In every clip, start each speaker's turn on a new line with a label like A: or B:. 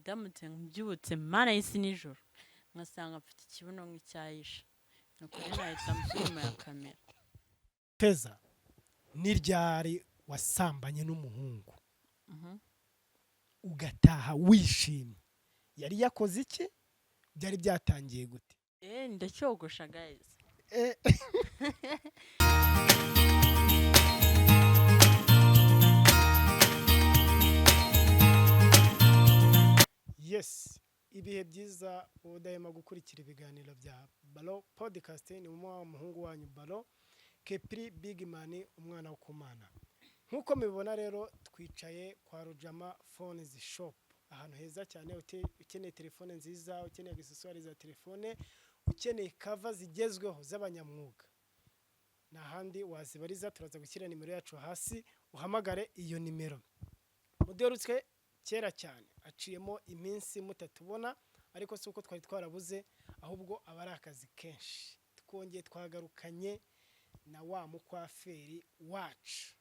A: Ndamutse mbyutse, Mana y'isi nijoro, nkasanga mfite ikibuno nk'icyayisha, ni ukuri nahita mushyira inyuma ya kamera.
B: Feza, ni ryari wasambanye n'umuhungu ugataha wishimye? Yari yakoze iki? Byari byatangiye gute?
A: Ndacyogosha, guys.
B: Yes, ibihe byiza, udahema gukurikira ibiganiro bya Balo Podcast. Ni wa muhungu wanyu Balo Kepri Bigman, umwana wo kumana. Nk'uko mubibona rero, twicaye kwa Rujama Phones Shop, ahantu heza cyane. Ukeneye telefone nziza, ukeneye accessoires za telefone, ukeneye cover zigezweho z'abanyamwuga, nta handi wazibariza. Turaza gushyira nimero yacu hasi, uhamagare iyo nimero. Muduherutswe kera cyane, aciyemo iminsi mutatubona, ariko si uko twari twarabuze, ahubwo aba ari akazi kenshi. Twongeye twagarukanye na wa mukwaferi wacu.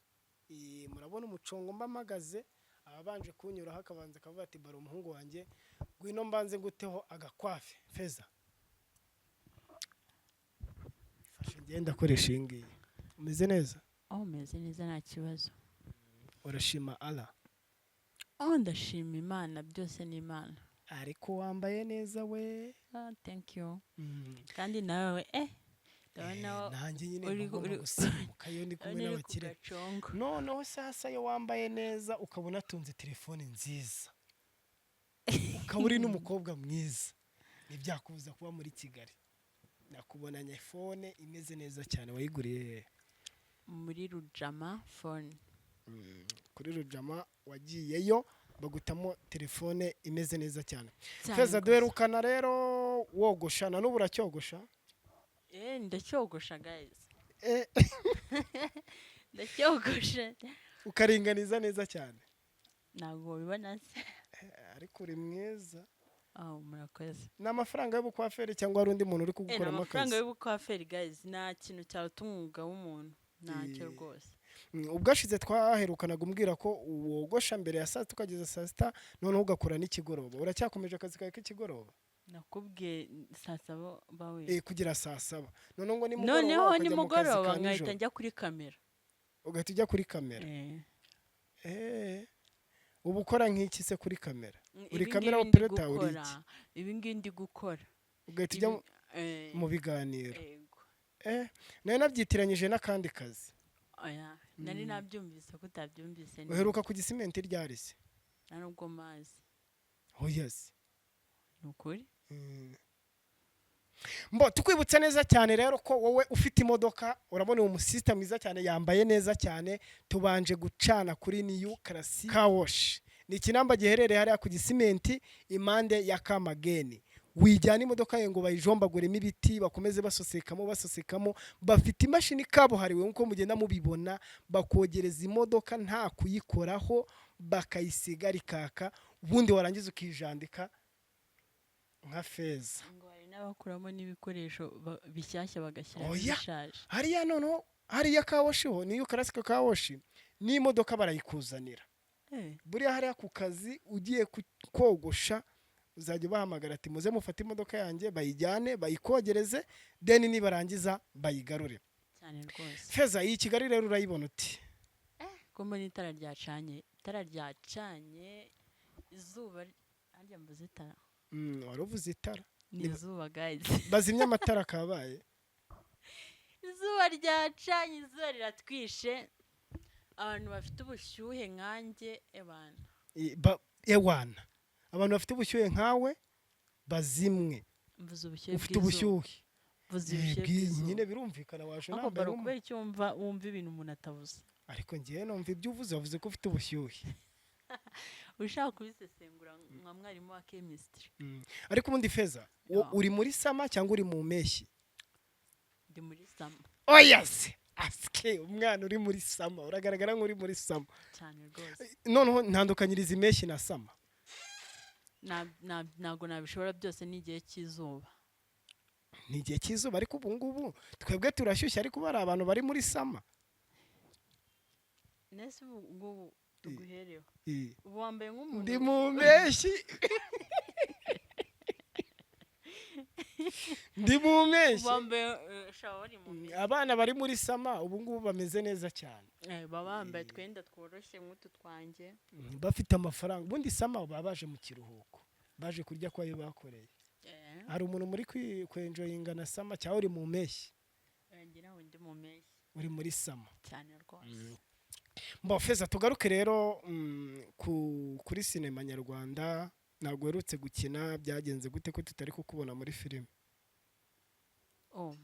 B: Murabona umucongo mbamagaze, ababanje kunyuraho akabanza akavuga ati: "Bari umuhungu wanjye, ngwino mbanze nguteho agakwafe." Feza, fashe ngenda akoresha iyi ngiyi. Umeze neza?
A: Oh, meze neza, nta kibazo.
B: Urashima Allah?
A: Oh, ndashima Imana, byose ni Imana.
B: Ariko wambaye neza we.
A: Ah, thank you. Kandi nawe ndabona
B: Nanjye nyine mba ngomba gusimbuka iyo ndi kumwe
A: ndabona uri ku
B: n'abakire.
A: gacongo.
B: Noneho sasa, iyo wambaye neza, ukabona atunze telefone nziza, ukaba uri n'umukobwa mwiza, ntibyakubuza kuba muri Kigali. Nakubonanye phone imeze neza cyane, wayiguriye hehe?
A: Muri Rujama Phone.
B: Kuri Rujama wagiyeyo bagutamo telefone imeze neza cyane.
A: Cyane
B: Feza,
A: rwose.
B: duherukana rero wogosha, na n'ubu uracyogosha?
A: Ndacyogosha, guys. Ndacyogosha.
B: Ukaringaniza neza cyane.
A: Ntabwo wabibona se?
B: Ariko uri mwiza.
A: Oh, murakoze.
B: Ni amafaranga y'ubukwaferi cyangwa hari undi muntu uri
A: Ni
B: kugukoramo
A: amafaranga
B: akazi?
A: y'ubukwaferi, guys. Nta kintu cyaruta umwuga w'umuntu, ntacyo rwose.
B: Ubwashize twaherukanaga umbwira ko wogosha mbere ya saa sita ukageza saa sita, noneho ugakora n'ikigoroba. Uracyakomeje akazi kawe k'ikigoroba?
A: Nakubwiye saa saba bawe.
B: Kugera saa saba, noneho ngo nimugoroba
A: Noneho
B: ukajya mu kazi
A: nimugoroba
B: ka
A: nkahita
B: nijoro.
A: njya kuri kamera.
B: Ugahita ujya kuri kamera. Uba ukora nk'iki se kuri kamera? Uri
A: Ibi
B: kamera
A: ngibi ndi
B: operator, uri
A: gukora,
B: iki?
A: Ibi ngibi ndi gukora.
B: Ugahita ujya mu biganiro?
A: Yego.
B: Nayo nabyitiranyije n'akandi kazi.
A: Oya, nari nabyumvise ko utabyumvise neza.
B: Uheruka ku Gisimenti ryari se?
A: Nta nubwo mazi.
B: Oya se?
A: Ni ukuri.
B: Mbo tukwibutsa neza cyane rero ko wowe ufite imodoka, urabona uwo musista mwiza cyane, yambaye neza cyane, tubanje gucana kuri New Classic Car Wash. Ni ikinamba giherereye hariya ku Gisimenti, impande ya Kamageni. Wijyana imodoka ye ngo bayijombaguremo ibiti, bakomeze basosekamo basosekamo. Bafite imashini kabuhariwe, nk'uko mugenda mubibona, bakogereza imodoka nta kuyikoraho, bakayisiga rikaka, ubundi warangiza ukijandika nka Feza.
A: Ngo hari n'abakuramo n'ibikoresho bishyashya, bagashyiramo
B: Oya.
A: ibishaje.
B: Hariya noneho, hariya car wash ho, niyo Classic Car Wash, n'imodoka barayikuzanira. Buriya hariya ku kazi ugiye kogosha, uzajya ubahamagara ati: "Muze mufate imodoka yanjye," bayijyane bayikogereze, then nibarangiza bayigarure.
A: Cyane rwose.
B: Feza, iyi Kigali rero urayibona uti?
A: Ko mbona itara ryacanye, itara ryacanye, izuba, harya mvuze itara?
B: Wari uvuze itara.
A: Ni izuba, guys.
B: Bazimya amatara kabaye.
A: Izuba ryacanye, izuba riratwishe. Abantu bafite ubushyuhe nkanjye, ebana.
B: Ewana, abantu bafite ubushyuhe nkawe bazimwe.
A: Mvuze ubushyuhe
B: Ufite
A: bw'izuba.
B: ubushyuhe.
A: Mvuze ubushyuhe bw'izuba.
B: Nyine birumvikana, waje
A: Ariko
B: unambaye
A: baro, kubera icyo wumva ibintu umuntu atavuze?
B: Ariko ngewe numva ibyo uvuze, wavuze ko ufite ubushyuhe.
A: Ushaka kubisesengura nka mwarimu wa chemistry.
B: Ariko ubundi Feza, uri muri summer cyangwa uri mu mpeshyi?
A: Ndi muri summer.
B: Oya se, asike umwana uri muri summer, uragaragara nk'uri muri summer.
A: Cyane rwose.
B: Noneho ntandukanyiriza impeshyi na summer.
A: Ntabwo nabishobora, byose ni igihe cy'izuba.
B: Ni igihe cy'izuba, ariko ubu ngubu twebwe turashyushye, ariko ubu hari abantu bari muri summer.
A: Nese ubu ngubu tuguhereho, ubu wambaye nk'umuntu
B: Ndi mu mpeshyi. Ndi mu mpeshyi.
A: Bambaye shawari mu mpeshyi.
B: Abana bari muri summer ubu ngubu bameze neza cyane.
A: Baba bambaye utwenda tworoshye nk'utu twanjye.
B: Bafite amafaranga. Ubundi summer baba baje mu kiruhuko, baje kurya kwayo bakoreye. Hari umuntu muri kwenjoyinga na summer cyangwa uri mu mpeshyi?
A: Ngira ngo ndi mu mpeshyi.
B: Uri muri summer?
A: Cyane rwose.
B: Mbo Feza, tugaruke rero kuri sinema nyarwanda. Ntabwo uherutse gukina, byagenze gute ko tutari kukubona muri filime?
A: Oh.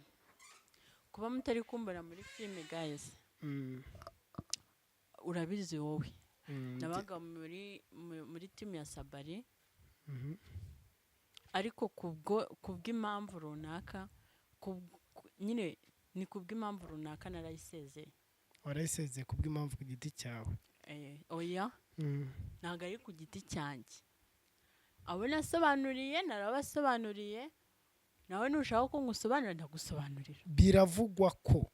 A: Kuba mutari kumbona muri filime, guys, urabizi wowe, nabaga muri timu ya Sabari, ariko kubw'impamvu runaka, nyine ni kubw'impamvu runaka narayisezeye.
B: Warayisezeye kubw'impamvu ku giti cyawe?
A: Oya, ntabwo ari ku giti cyanjye. Abo nasobanuriye narabasobanuriye, nawe nushaka ko ngusobanurira ndagusobanurira.
B: Biravugwa ko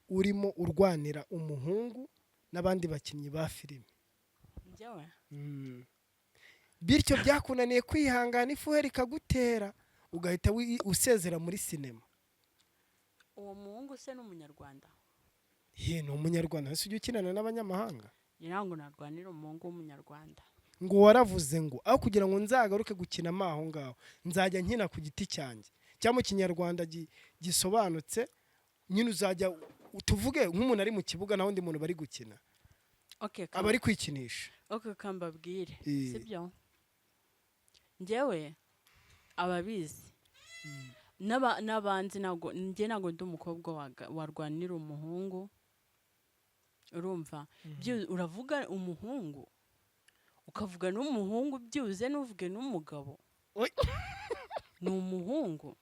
B: urimo urwanira umuhungu n'abandi bakinnyi ba filime.
A: Njyewe?
B: Bityo byakunaniye kwihangana, ifuhe rikagutera, ugahita usezera muri sinema.
A: Uwo muhungu se ni umunyarwanda?
B: Ye, ni umunyarwanda. Ese ujya ukinana n'abanyamahanga?
A: Ngira ngo narwanira umuhungu w'umunyarwanda?
B: Ngo waravuze ngo aho kugira ngo nzagaruke gukina aho ngaho, nzajya nkina ku giti cyanjye cyangwa mu Kinyarwanda gisobanutse. Nyine uzajya, tuvuge nk'umuntu ari mu kibuga nta wundi muntu bari gukina, aba ari kwikinisha.
A: Okay, kambabwire. Sibyo, njyewe ababizi n'abanzi, ntabwo njye, ntabwo ndi umukobwa warwanira umuhungu, urumva? Uravuga umuhungu, ukavuga n'umuhungu, byibuze n'uvuge n'umugabo.
B: Oi.
A: Ni umuhungu.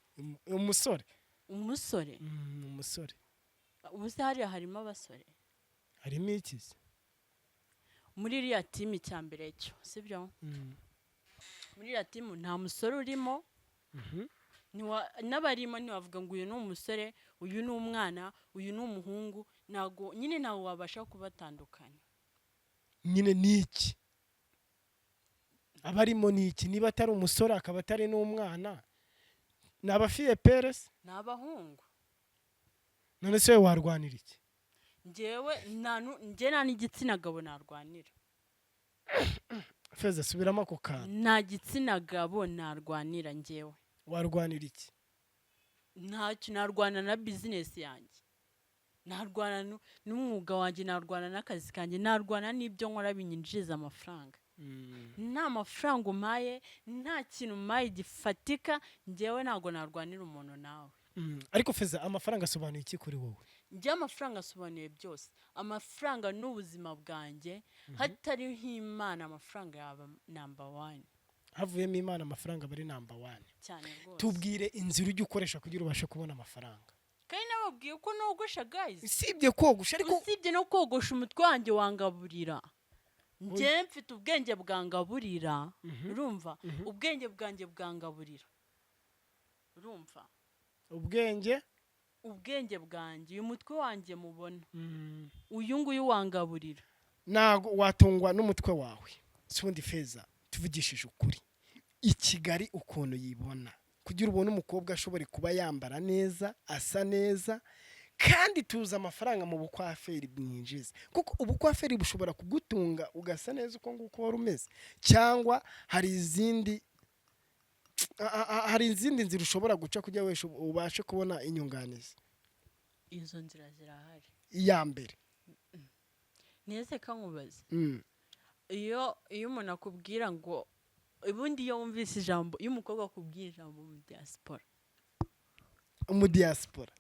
B: Umusore.
A: Umusore.
B: Umusore.
A: Ubu se hariya harimo abasore?
B: Harimo iki se?
A: Muri iriya timu, icya mbere cyo sibyo, muri iriya timu nta musore urimo. N'abarimo ntiwavuga ngo uyu ni umusore, uyu ni umwana, uyu ni umuhungu. Ntabwo nyine, ntawe wabasha kubatandukanya.
B: Nyine ni iki abarimo? Ni iki niba atari umusore akaba atari n'umwana? Ni abafiye peresi?
A: Ni abahungu.
B: None se wowe warwanira iki?
A: Njyewe njye nta n'igitsina gabo narwanira.
B: Feza, subiramo ako kantu.
A: Nta gitsina gabo narwanira njyewe.
B: Warwanira iki?
A: Ntacyo narwana. Na bizinesi yanjye narwana, n'umwuga wanjye narwana, n'akazi kanjye narwana, n'ibyo nkora binyinjiriza amafaranga. Nta mafaranga umpaye, nta kintu umpaye gifatika, njyewe ntabwo narwanira umuntu nawe.
B: Ariko Feza, amafaranga asobanuye iki kuri wowe?
A: Njye amafaranga asobanuye byose. Amafaranga ni ubuzima bwanjye. Hatariho Imana, amafaranga yaba number one.
B: Havuyemo Imana, amafaranga aba ari number one?
A: Cyane rwose.
B: Tubwire inzira ujya ukoresha kugira ubashe kubona amafaranga.
A: Kandi nababwiye ko nogosha, guys.
B: Usibye kogosha ariko?
A: Usibye no kogosha, umutwe wanjye wangaburira. Njye mfite ubwenge bwangaburira, urumva? Ubwenge bwanjye bwangaburira, urumva?
B: Ubwenge?
A: Ubwenge bwanjye, uyu mutwe wanjye mubona, uyu nguyu wangaburira.
B: Ntabwo watungwa n'umutwe wawe si ubundi? Feza, tuvugishije ukuri, i Kigali ukuntu yibona, kugira ubone umukobwa ashobora kuba yambara neza, asa neza, kandi tuzi amafaranga mu bukwaferi bwinjiza, kuko ubukwaferi bushobora kugutunga ugasa neza uko nguko wari umeze, cyangwa hari izindi nzira ushobora guca kugira ngo ubashe kubona inyunganizi?
A: Izo nzira zirahari.
B: Iya mbere?
A: Ntese kankubaze. Iyo umuntu akubwira ngo, ubundi iyo wumvise ijambo, iyo umukobwa akubwiye ijambo mu diaspora.
B: Umudiyasipora,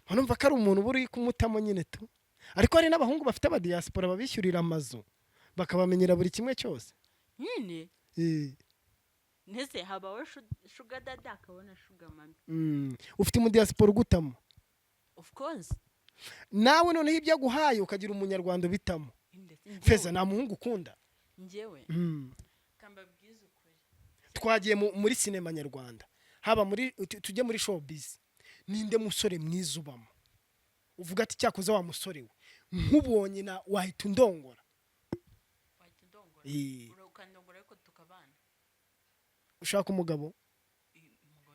B: numva ko ari umuntu uba uri kumutamo nyine tu. Ariko hari n'abahungu bafite abadiyasipora babishyurira amazu, bakabamenyera buri kimwe cyose.
A: Nyine. Ntese habaho sugar daddy, akabona sugar mummy.
B: Ufite umudiyasipora ugutamo?
A: Of course.
B: Nawe noneho ibyo aguhaye ukagira umunyarwanda ubitamo?
A: Ndetse
B: Feza, nta muhungu ukunda?
A: Njyewe, kambabwize ukuri.
B: Twagiye muri sinema nyarwanda, haba muri tujye muri showbiz, ninde musore mwiza ubamo uvuga ati cyakoze wa musore we, nkubonye na wahita undongora?
A: Wahita undongora? Ukandongora ariko tukabana.
B: Ushaka umugabo?
A: Umugabo.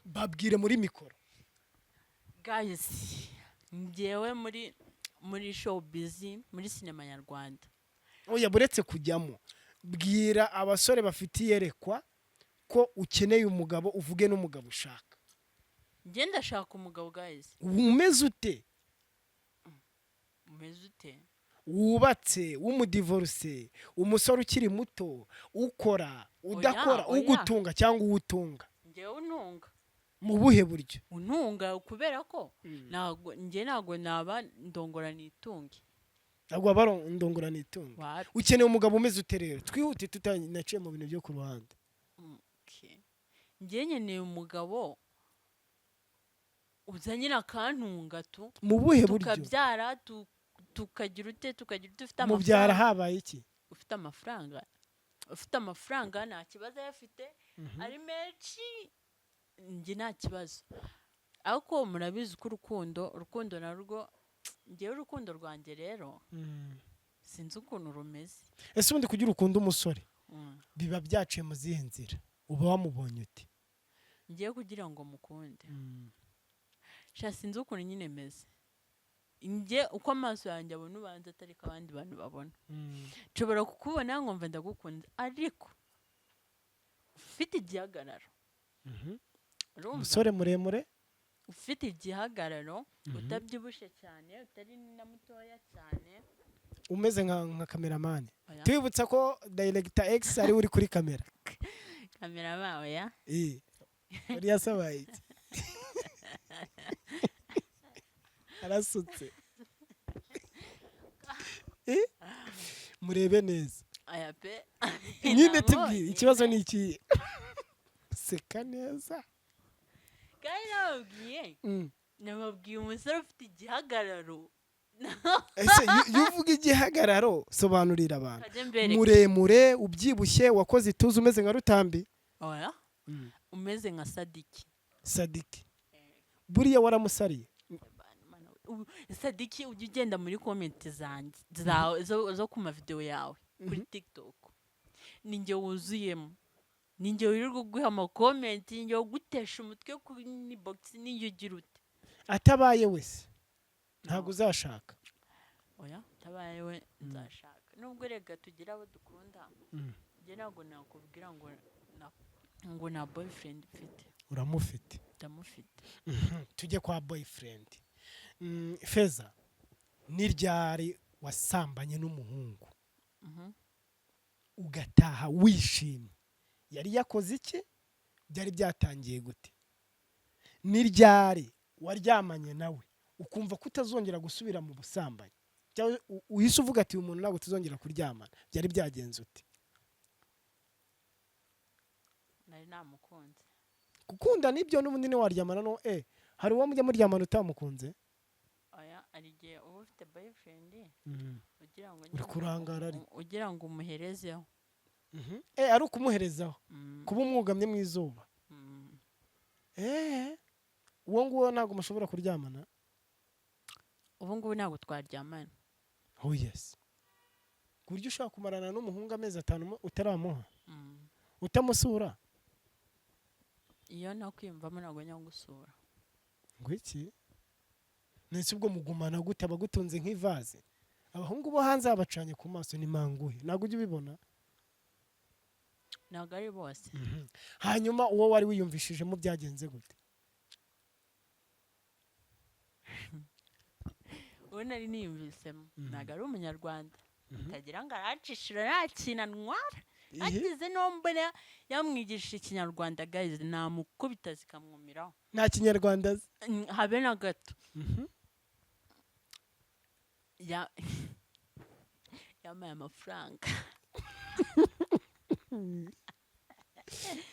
B: Babwire muri mikoro.
A: Guys, njyewe muri showbiz, muri sinema nyarwanda.
B: Oya, buretse kujyamo, bwira abasore bafite iyerekwa ko ukeneye umugabo, uvuge n'umugabo ushaka.
A: Njye ndashaka umugabo, guys.
B: Umeze ute?
A: Umeze ute?
B: Wubatse, w'umudivorce, umusore ukiri muto, ukora, udakora,
A: Oya, oya.
B: ugutunga cyangwa uwutunga?
A: Njyewe untunga.
B: Mu buhe buryo?
A: Untunga, kubera ko ntabwo njye, ntabwo naba ndongora nitunge.
B: Ntabwo waba ndongora nitunga.
A: Wapi.
B: Ukeneye umugabo umeze ute rero? Twihute, tutanaciye mu bintu byo ku ruhande.
A: Okay. Njye nkeneye umugabo uza nyine akantunga tu.
B: Mu buhe buryo?
A: Tukabyara, tukagira ute, tukagira ute, ufite
B: Mubyara
A: amafaranga.
B: Habaye iki?
A: Ufite amafaranga, nta kibazo ayafite ari menshi, njye nta kibazo. Ariko murabizi ko urukundo narwo, njyewe urukundo rwanjye rero sinzi ukuntu rumeze.
B: Ese ubundi kugira ukunde umusore biba byaciye mu zihe nzira? Uba wamubonye ute?
A: Ngiye kugira ngo mukunde, sha, sinzi ukuntu nyine meze. Njye uko amaso yanjye abona, ubanza atari ko abandi bantu babona. Nshobora kukubona nkumva ndagukunda, ariko ufite igihagararo. Urumva?
B: Umusore muremure?
A: Ufite igihagararo, utabyibushye cyane, utari na mutoya cyane.
B: Umeze nka kameramani.
A: Oya.
B: Tubibutsa ko Director X ariwe uri kuri kamera.
A: Kamera bawe ya.
B: Eh, uriya asabaye iki? Arasutse. Eh, murebe neza.
A: Aya pe.
B: Nyine
A: Nabonye.
B: tubwire, ikibazo ni iki? Seka neza.
A: Kandi nababwiye, nababwiye umusore ufite igihagararo.
B: Ese iyo uvuga igihagararo, sobanurira abantu.
A: Kajya mbere.
B: Muremure, ubyibushye, wakoze ituze, umeze nka Rutambi?
A: Oya, umeze nka Sadiki.
B: Sadiki buriya waramusariye?
A: Sadiki, ujya ugenda muri comment zanjye zawe zo ku mavideo yawe kuri TikTok, ninjye wuzuyemo, ninjye wirirwa uguha amacomment, ninjye ugutesha umutwe kuri inbox, ninjye ugira ute.
B: Atabaye wese ntabwo uzashaka?
A: Oya, tabaye we nzashaka, nubwo rega tugira abo dukunda. Njye ntabwo nakubwira ngo nta boyfriend mfite.
B: Uramufite.
A: Ndamufite.
B: Tujye kwa boyfriend. Feza, ni ryari wasambanye n'umuhungu ugataha wishimye? Yari yakoze iki? Byari byatangiye gute? Ni ryari waryamanye nawe ukumva ko utazongera gusubira mu busambanyi, cyangwa uhise uvuga ati: "Uyu muntu ntabwo tuzongera kuryamana"? Byari byagenze ute?
A: Nari namukunze.
B: Gukunda nibyo, n'ubundi ntiwaryamana no hari uwo mujya muryamana utamukunze?
A: Oya, hari igihe uba ufite boyfriend ugira ngo
B: Uri
A: nyine
B: kurangara ariko.
A: ugira ngo umuherezeho.
B: Ari ukumuherezaho, kuba umwugamye mu izuba. Uwo nguwo ntabwo mushobora kuryamana?
A: Ubu ngubu ntabwo twaryamana.
B: Oh yes, ku buryo ushobora kumarana n'umuhungu amezi 5 utaramuha, utamusura?
A: Iyo nakwiyumvamo ntabwo njya gusura.
B: Ngo iki? Nese ubwo mugumana gute? Abagutunze nk'ivaze. Abahungu bo hanze babacanye ku maso ni manguhe, ntabwo ujya ubibona?
A: Ntabwo ari bose.
B: Hanyuma uwo wari wiyumvishijemo byagenze gute?
A: Uwo nari niyumvisemo ntabwo ari umunyarwanda, utagira ngo arancishira nta kintu antwara. Agize mbona yamwigishije ikinyarwanda, guys, namukubita zikamwumiraho.
B: Nta kinyarwanda azi?
A: Habe na gato. Yampaye amafaranga.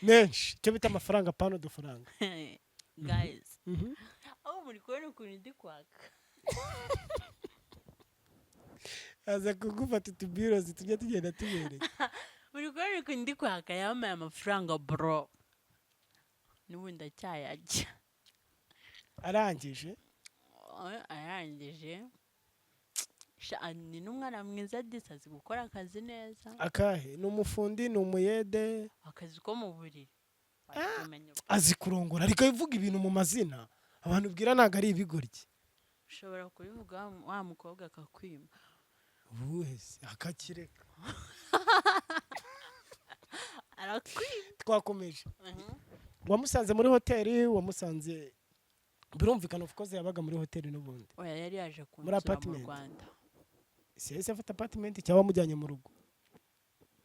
B: Menshi, icyo bita amafaranga, pana udufaranga.
A: Guys, aho muri kubona ukuntu ndi kwaka.
B: Aza kugufata utubirozi tujya tugenda tubereka.
A: Muri kubona ukuntu ndi kwaka. Yampaye amafaranga, bro, n'ubu ndacyayajya.
B: Arangije?
A: Arangije. Sha, ni n'umwana mwiza disi, azi gukora akazi neza.
B: Akahe? Ni umufundi, ni umuyede?
A: Akazi ko mu buriri. Umenya ubwo.
B: Azi kurongora, ariko ivuga ibintu mu mazina abantu ubwira ntabwo ari ibigoryi.
A: Ushobora kubivuga wa mukobwa akakwima.
B: Ubuhe se akakireka.
A: Arakwima.
B: Twakomeje. Wamusanze muri hoteli, wamusanze, birumvikana, of course yabaga muri hoteli n'ubundi.
A: Oya, yari yaje
B: Muri
A: kunsura mu
B: apartment.
A: Rwanda.
B: Ese yahise afata apartment cyangwa wamujyanye mu rugo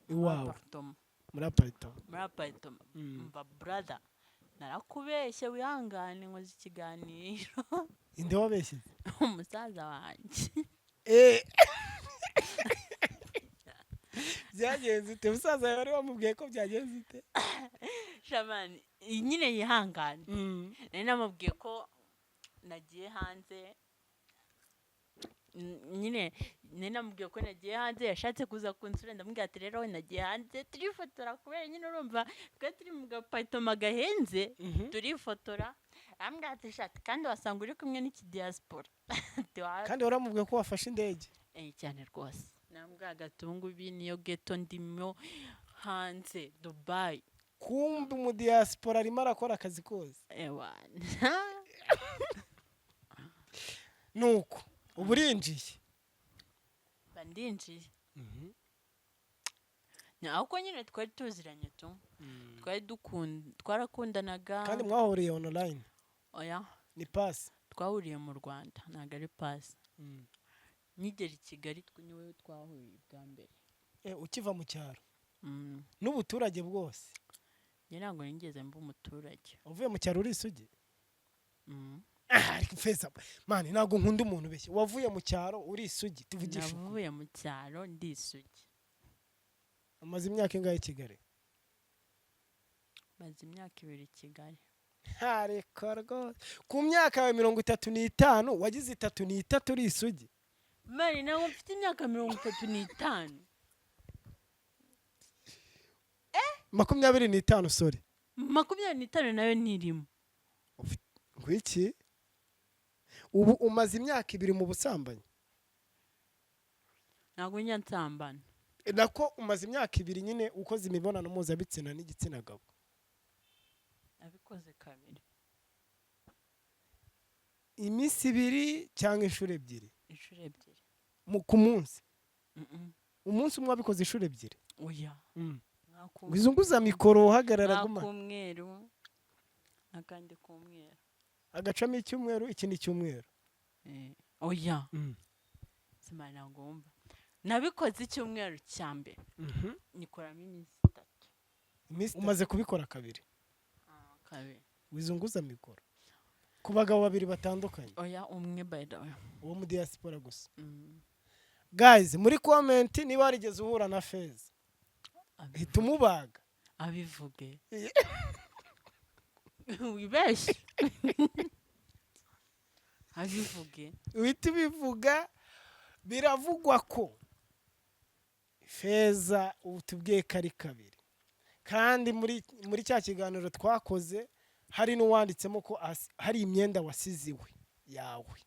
B: iwawe?
A: Apartment.
B: Muri apartment.
A: Muri apartment. Mva brother, narakubeshye, wihangane nkoze ikiganiro.
B: Inde wabeshye?
A: Umusaza wanjye.
B: Byagenze ute? Musaza wawe wari wamubwiye ko byagenze ute?
A: Shamani nyine, yihangane. Nari namubwiye ko nagiye hanze. Nyine nari namubwiye ko nagiye hanze, yashatse kuza kunsura, ndamubwira ati: "Rero nagiye hanze." Turifotora, kubera nyine urumva twari turi mu gaparitoma gahenze. Turifotora, arambwira ati: "Shati kandi wasanga uri kumwe n'ikidiyasipora." Ati:
B: Kandi waramubwiye ko wafashe indege?
A: Eh, cyane rwose. Namubwiraga ati: "Ubu ngubu niyo ghetto ndimo hanze Dubayi."
B: Kumbe umudiyasipora arimo arakora akazi kose.
A: Ewana.
B: Nuko ubu urinjiye?
A: Mba ndinjiye. Ahubwo nyine twari tuziranye tu, twari twarakundanaga.
B: Kandi mwahuriye online?
A: Oya.
B: Ni pasi?
A: Twahuriye mu Rwanda, ntabwo ari pasi. Nkigera i Kigali niwe twahuriye bwa mbere.
B: Ukiva mu cyaro?
A: Mm.
B: N'ubuturage bwose?
A: Njye ntabwo nigeze mba umuturage.
B: Uvuye mu cyaro uri isugi?
A: Mm.
B: Ah, ariko feza man, ntabwo nkunda umuntu ubeshya. Wavuye mu cyaro uri isugi? Tuvugishe ukuri.
A: Navuye mu cyaro ndi isugi.
B: Umaze imyaka ingahe i Kigali?
A: Maze imyaka 2 i Kigali.
B: Ntareka rwose, ku myaka yawe 35 wagize 33 uri isugi?
A: Man, ntabwo mfite imyaka 35.
B: 25, sorry.
A: 25 nayo ntirimo.
B: Ngwiki? Ubu umaze imyaka 2 mu busambanyi?
A: Ntabwo njya nsambana.
B: Nako umaze imyaka 2 nyine ukoze imibonano mpuzabitsina n'igitsina gabo.
A: Nabikoze kabiri.
B: Iminsi 2 cyangwa inshuro ebyiri?
A: Inshuro ebyiri.
B: Ku munsi?
A: Mm-mm.
B: Umunsi umwe wabikoze inshuro ebyiri?
A: Oya.
B: Wizunguza mikoro, uhagarara, guma.
A: Nk'ak'umweru n'akandi k'umweru.
B: Agacamo icyumweru, ikindi cyumweru?
A: Eh, oya. Simba, ntabwo wumva. Nabikoze icyumweru cya mbere, nikoramo iminsi 3.
B: Iminsi umaze kubikora kabiri?
A: Kabiri.
B: Wizunguza mikoro. Ku bagabo babiri batandukanye?
A: Oya, umwe, by the way.
B: Uwo mu diaspora gusa?
A: Mm.
B: Guys, muri comment, niba warigeze uhura na Feza, hita umubaga.
A: Abivuge, wibeshye, abivuge.
B: Uhita ubivuga. Biravugwa ko Feza ubu tubwiye ko ari kabiri, kandi muri cya kiganiro twakoze hari n'uwanditsemo ko hari imyenda wasize iwe yawe.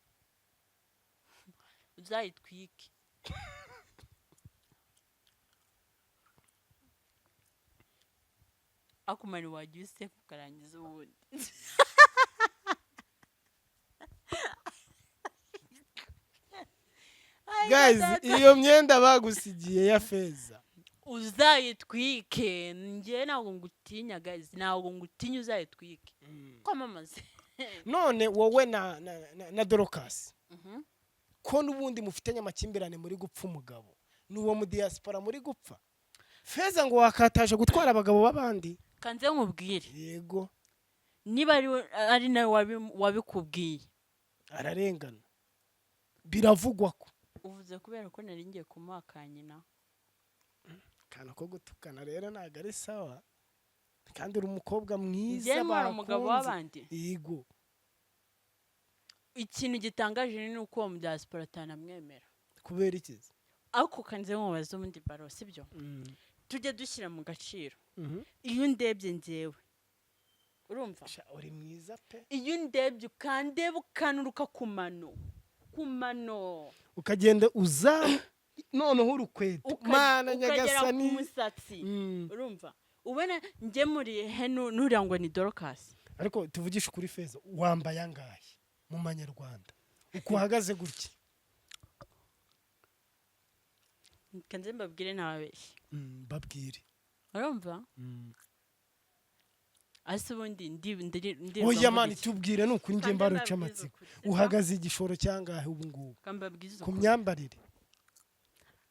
A: Uzayitwike. Akumara wajya useka ukarangiza ubundi. Ay,
B: Guys,
A: data.
B: iyo myenda bagusigiye ya Feza,
A: Uzayitwike. Njye ntabwo ngutinya, guys, ntabwo ngutinya. Uzayitwike, kwamamaze.
B: None wowe na Dorokasi, ko n'ubundi mufitanye amakimbirane, muri gupfa umugabo ni uwo mu diaspora, muri gupfa Feza ngo wakataje gutwara abagabo b'abandi?
A: Kanze nkubwire.
B: Yego.
A: Niba ari nawe wabikubwiye,
B: ararengana. Biravugwa ko
A: uvuze kubera ko nari ngiye kumuha ka nyina.
B: Akantu ko gutukana rero ntabwo ari sawa, kandi uri umukobwa mwiza.
A: Njye ntwara umugabo
B: Bakunze.
A: w'abandi?
B: Yego.
A: Ikintu gitangaje ni uko uwo mu diaspora atanamwemera.
B: Kubera iki?
A: Ariko kanze nkubaze ubundi baro, sibyo? Tujye dushyira mu gaciro. Iyo undebye njyewe, urumva?
B: Sha, uri mwiza pe.
A: Iyo undebye, ukandeba, ukanuruka ku mano
B: Ukagenda uzamu. Noneho urukweto, mana
A: ukagera ku
B: nyagasani.
A: musatsi. Urumva ubona njye muri he nuriya ngo ni Dorcas.
B: Ariko tuvugishe ukuri, Feza, wambaye angahe mu manyarwanda uko uhagaze gutya?
A: Kanze mbabwire, ntababeshye.
B: Babwire.
A: Urumva, ase ubundi ndi
B: Oya man, tubwire, ni ukuri njye
A: Kanze
B: mbaruca
A: mbabwize
B: amatsiko.
A: ukuri, sibyo?
B: Uhagaze igishoro cyangahe ubu ngubu
A: Kambabwize
B: ku
A: ukuri.
B: myambarire?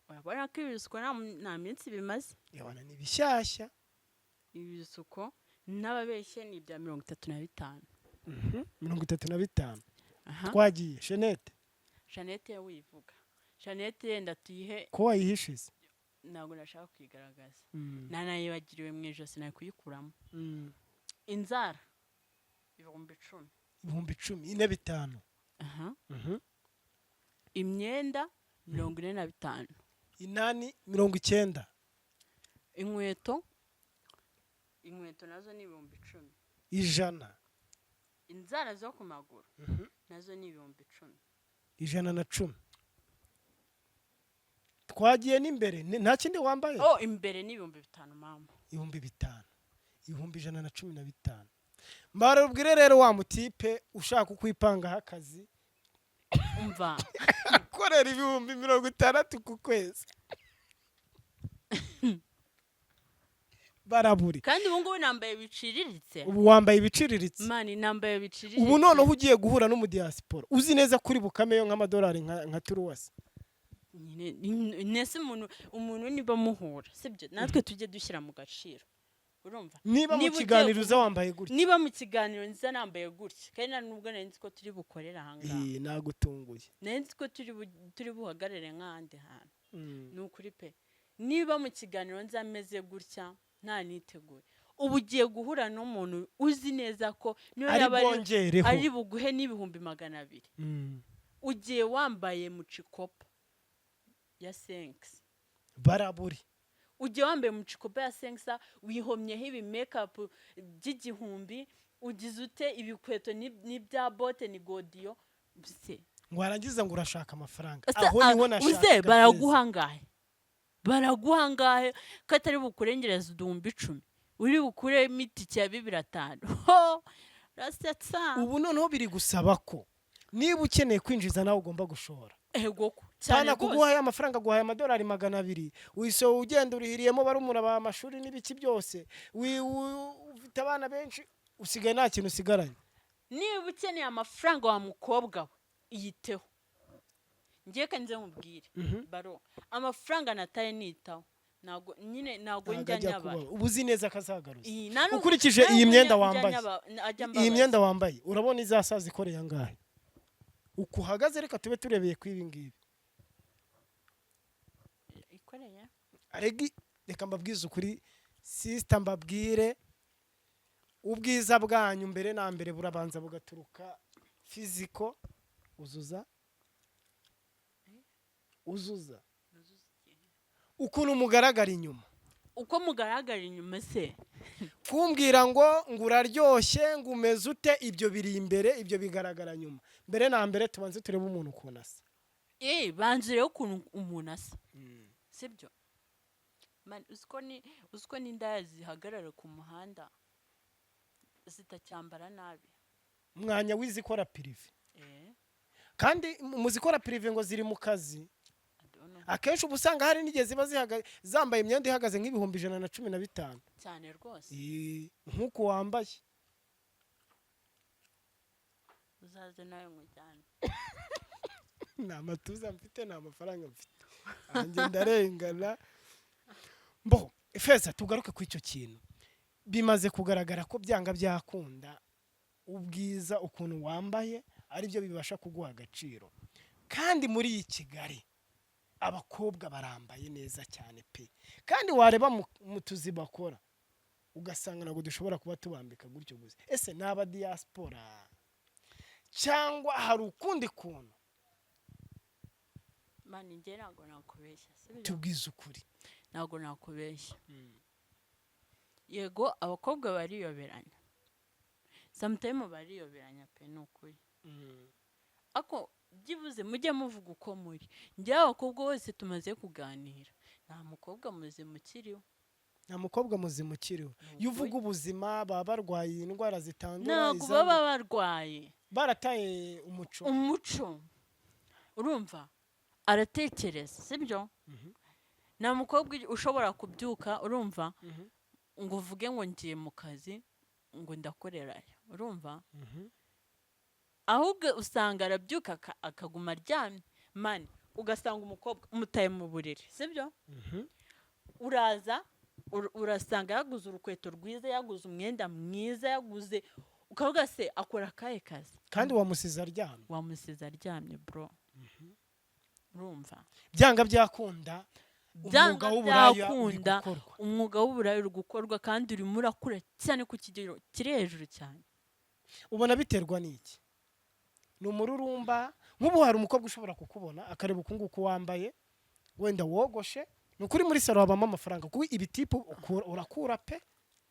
A: Urabona ko ibisuko nta minsi bimaze.
B: Yabana ni bishyashya.
A: Ibisuko n'ababeshye ni ibya 35.
B: 35.
A: Aha.
B: Twagiye chaînette.
A: Chaînette yo wivuga, chaînette yenda tuyihe.
B: Ko wayihishize?
A: Ntabwo nashaka kuyigaragaza, nanayibagiriwe mu ijosi, nari kuyikuramo. Inzara 10,000.
B: 10,000, ine bitanu.
A: Aha. Imyenda 45.
B: Inani 90.
A: Inkweto nazo ni 10,000.
B: 100.
A: Inzara zo ku maguru nazo ni 10,000.
B: 110. Twagiye n'imbere, nta kindi wambaye?
A: Oh, imbere ni 5,000, mama.
B: 5,000, 115,000. Mbarubwire rero, wa mutipe ushaka ukwipangaho akazi,
A: Umva.
B: akorera 60,000 ku kwezi, baraburi.
A: Kandi ubu ngubu nambaye biciriritse.
B: Ubu wambaye ibiciriritse.
A: Man, nambaye biciriritse.
B: Ubu noneho ugiye guhura n'umudiyasipora, uzi neza kuri bukameyo nk'amadolari nka turuwasi.
A: Nyine, nese umuntu niba muhura, sibyo, natwe tujye dushyira mu gaciro, urumva?
B: Niba mu
A: Niba ugiye
B: kiganiro uza wambaye gutya.
A: Niba mu kiganiro nza nambaye gutya, kandi nta nubwo nari nzi ko turi bukorere ahangaha.
B: Nagutunguye.
A: Nari nzi ko turi buhagarare nk'ahandi hantu. Ni ukuri pe, niba mu kiganiro nza meze gutya nta niteguye, ubu ugiye guhura n'umuntu uzi neza ko niyo
B: ari
A: yaba
B: bwongereho,
A: ari buguhe n'200,000, ugiye wambaye mucikopa ya senkisi.
B: Baraburi.
A: Ugiye wambaye mucikopa ya senkisa, wihomyeho ibi makeup by'igihumbi, ugize ute, ibikweto n'ibya bote ni godiyo se.
B: Ngo warangiza ngo urashaka amafaranga.
A: Ese,
B: Aho niho
A: uze
B: nashakaga.
A: Baraguha angahe? Baraguha angahe ko atari bukurengereza 10,000, uri bukuremo itike ya 2,500? Ho rasetsa.
B: Ubu noneho biri gusaba ko niba ukeneye kwinjiza nawe ugomba gushora.
A: Ego ko cyane.
B: Cyane
A: Rwose.
B: kuguha ya mafaranga, guhaye amadolari 200, wisohoye ugenda urihiriyemo barumuna ba amashuri n'ibiki byose, ufite abana benshi, usigaye nta kintu usigaranye.
A: Niba ukeneye amafaranga, wa mukobwa we, iyiteho. Ngiye kandi nze nkubwire, baro, amafaranga nataye nitaho, ntabwo nyine ntabwo
B: Ntabwo
A: njya
B: ajya
A: nyabara.
B: kuba uba uzi neza ko azagaruza.
A: Iyi, nta nubwo-
B: Ukurikije
A: nta
B: iyi
A: nubwo
B: myenda
A: njya
B: wambaye,
A: ajya
B: iyi
A: ambabaza.
B: myenda wambaye, urabona izasaza ikoreye angahe uko uhagaze? Reka tube turebeye ku ibi ngibi.
A: Ikoreye.
B: Aregi, reka mbabwize ukuri, sister, mbabwire, ubwiza bwanyu mbere na mbere burabanza bugaturuka physical. Uzuza, uzuza ukuntu mugaragara inyuma.
A: Uko mugaragara inyuma se?
B: Kumbwira ngo uraryoshye, ngo umeze ute, ibyo biri imbere, ibyo bigaragara nyuma. Mbere na mbere tubanze turebe umuntu ukuntu asa.
A: Banza urebe ukuntu umuntu asa, sibyo? Man, uziko n'indaya zihagarara ku muhanda zitacyambara nabi.
B: Umwanya w'izikora privé. Kandi mu zikora privé ngo ziri mu kazi.
A: I don't know.
B: Akenshi uba usanga hari n'igihe ziba zambaye imyenda ihagaze nk'115,000.
A: Cyane rwose.
B: Nk'uku wambaye.
A: Uzaze nawe nkujyane.
B: Nta matuza mfite, nta mafaranga mfite, nanjye ndarengana. Mbo Feza, tugaruke ku icyo kintu. Bimaze kugaragara ko byanga byakunda ubwiza, ukuntu wambaye, aribyo bibasha kuguha agaciro. Kandi muri iyi Kigali abakobwa barambaye neza cyane pe, kandi wareba mu tuzi bakora ugasanga ntabwo dushobora kuba tubambika gutyo gusa. Ese ni aba diaspora cyangwa hari ukundi kuntu?
A: Man, njye ntabwo nakubeshya, sibyo?
B: Tubwize ukuri.
A: Ntabwo nakubeshya. Yego, abakobwa bariyoberanya, sometime bariyoberanya pe, ni ukuri. Ariko Byibuze mujye muvuga uko muri. Njyewe abakobwa bose tumaze kuganira, nta mukobwa muzima ukiriho.
B: Nta mukobwa muzima ukiriho.
A: Ni
B: Iyo
A: ukuri.
B: uvuga ubuzima, baba barwaye indwara zitandura,
A: Ntabwo
B: izandura.
A: baba barwaye.
B: Barataye umuco.
A: Umuco, urumva, aratekereza, sibyo? Nta mukobwa ushobora kubyuka, urumva, ngo uvuge ngo ngiye mu kazi, ngo ndakorerayo, urumva? Ahubwo usanga arabyuka akaguma aryamye. Man, ugasanga umukobwa umutaye mu buriri, sibyo? Uraza urasanga yaguze urukweto rwiza, yaguze umwenda mwiza, yaguze, ukavuga se akora akahe kazi?
B: Kandi wamusize aryamye.
A: Wamusize aryamye, bro, urumva?
B: Byanga byakunda, umwuga
A: Byanga
B: w'uburaya uri
A: byakunda,
B: gukorwa.
A: Umwuga w'uburaya uri gukorwa kandi urimo urakura cyane ku kigero kiri hejuru cyane.
B: Ubona biterwa n'iki? Ni umururumba? Nk'ubu hari umukobwa ushobora kukubona akareba uku nguku wambaye, wenda wogoshe. Ni ukuri, muri salon habamo amafaranga, kuko ibitipu urakura pe.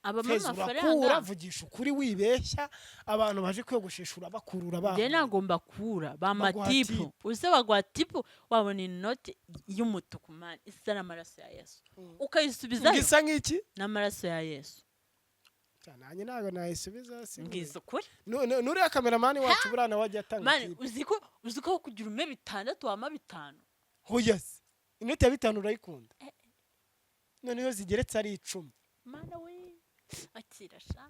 A: Abamo
B: Feza, urakura.
A: amafaranga.
B: Vugisha ukuri, wibeshya. Abantu baje kwiyogoshesha urabakurura.
A: Njye
B: Bahuye.
A: nagomba kura
B: Baguha
A: bamatipu.
B: tip.
A: Uze baguha tip, wabona inoti y'umutuku, man, isa n'amaraso ya Yesu, ukayisubizayo.
B: Ngo isa nk'iki?
A: N'amaraso ya Yesu.
B: Nanjye ntabwo nayisubiza si.
A: Mbwiza ukuri.
B: Nuriya cameraman wacu buriya nawe ajya atanga
A: Man,
B: tip.
A: uzi ko kugira ume bitandatu wama bitanu.
B: Hoya se, inoti ya 5 urayikunda? Noneho zigeretse ari 10?
A: Mana we, akira sha.